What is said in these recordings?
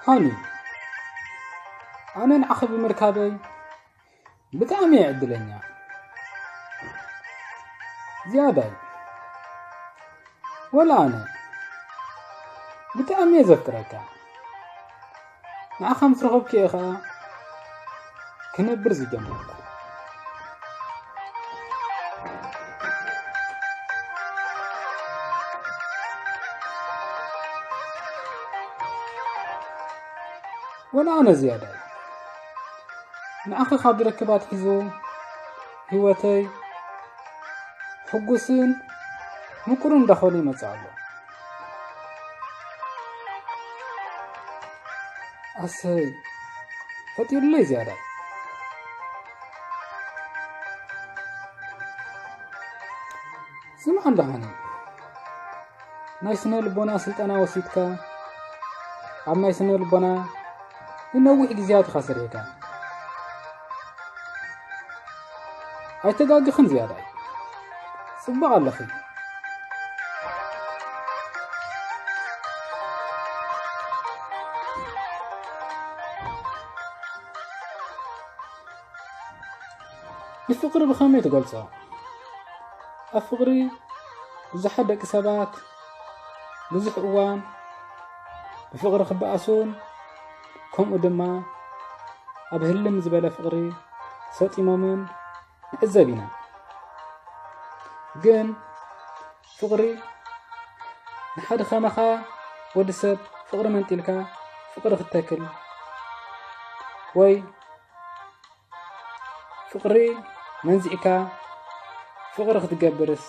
ሃኒ፣ ኣነ ንዓኺ ብምርካበይ ብጣዕሚ እየ ዕድለኛ። ዝያዳይ፣ ወላ ኣነ ብጣዕሚ እየ ዘፍቅረካ። ንዓኻ ምስ ረኸብኩ እየ ኸኣ ክነብር ዝጀመርኩ። ወላ ኣነ ዝያዳይ፣ ንዓኺ ካብ ዝረክብ ኣትሒዙ ህይወተይ ሕጉስን ምቁርን እንዳኾነ ይመጽእ ኣሎ። ኣሰይ፣ ፈጢሩለይ ዝያዳይ። ስምዓ እንዳ ሃኒ፣ ናይ ስነ ልቦና ስልጠና ወሲድካ፣ ኣብ ናይ ስነ ልቦና ንነዊሕ ግዜያት ኢኻ ሰሪሕካ። ኣይተጋግኽን ዝያዳይ። ጽቡቕ ኣለኺ። ንፍቕሪ ብኸመይ ትገልጾ? ኣብ ፍቕሪ ብዙሓት ደቂ ሰባት ብዙሕ እዋን ብፍቕሪ ክበኣሱን ከምኡ ድማ ኣብ ህልም ዝበለ ፍቕሪ ሰጢሞምን ንዕዘብ ኢና። ግን ፍቕሪ ንሓደ ከማኻ ወዲ ሰብ ፍቕሪ መንጢልካ ፍቕሪ ክትተክል ወይ ፍቕሪ መንዚዕካ ፍቕሪ ክትገብርስ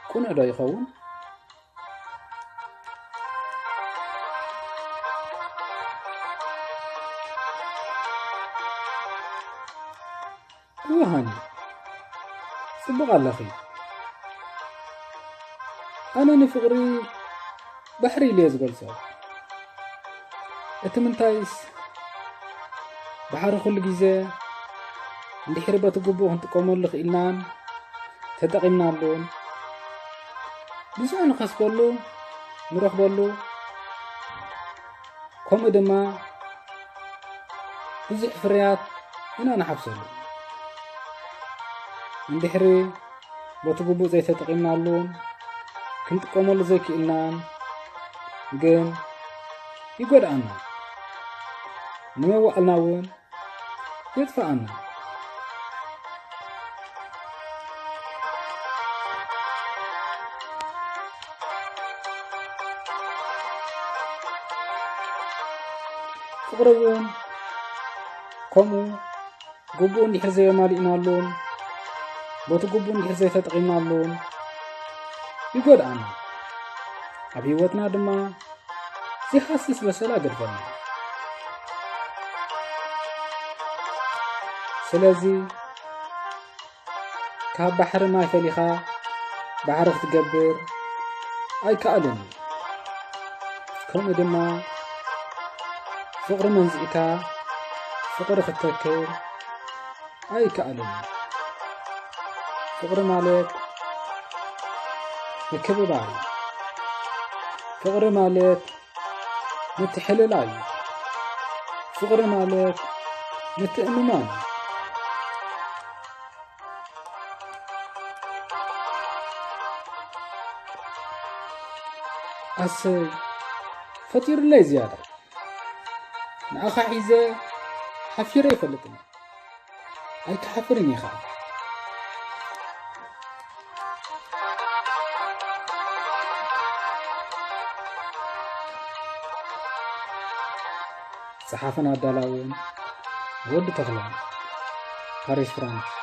ቅኑዕ ዶ ይኸውን? እወ ሃኒ፣ ጽቡቕ ኣለኺ። ኣነ ንፍቕሪ ባሕሪ ኢለ እየ ዝገልጾ። እቲ ምንታይስ፣ ባሕሪ ኩሉ ግዜ እንድሕሪ በቲ ግቡእ ክንጥቀመሉ ክኢልናን ተጠቒምናሉን፣ ብዙሕ ንኸስበሉ፣ ንረኽበሉ፣ ከምኡ ድማ ብዙሕ ፍርያት ኢና ንሓፍሰሉ። እንድሕሪ በቲ ግቡእ ዘይተጠቒምናሉን ክንጥቀመሉ ዘይክኢልናን ግን ይጎድኣና፣ ንመዋእልና እውን የጥፍኣና። ፍቕሪ እውን ከምኡ ግቡእ እንድሕር ዘየማሊእናሉን በቲ ግቡእ እንድሕር ዘይተጠቒምናሉን ይጎድኣና። ኣብ ህይወትና ድማ ዘይሃስስ በሰላ ገድፈልና። ስለዚ ካብ ባሕሪ ማይ ፈሊኻ ባሕሪ ክትገብር ኣይከኣልን እዩ። ከምኡ ድማ ፍቕሪ መንዚዕካ ፍቕሪ ክትተክል ኣይከኣልን እዩ። ፍቕሪ ማለት ምክብባር እዩ። ፍቕሪ ማለት ምትሕልላይ እዩ። ፍቕሪ ማለት ምትእምማን እዩ። ኣሰይ፣ ፈጢሩለይ ዝያዳ። ንኣኻ ሒዘ ሓፊረ ኣይፈልጥን። ኣይትሓፍርን ኢኻ። ጸሓፍን ኣዳላውን ወዲ ተኽለ፣ ፓሪስ ፍራንስ።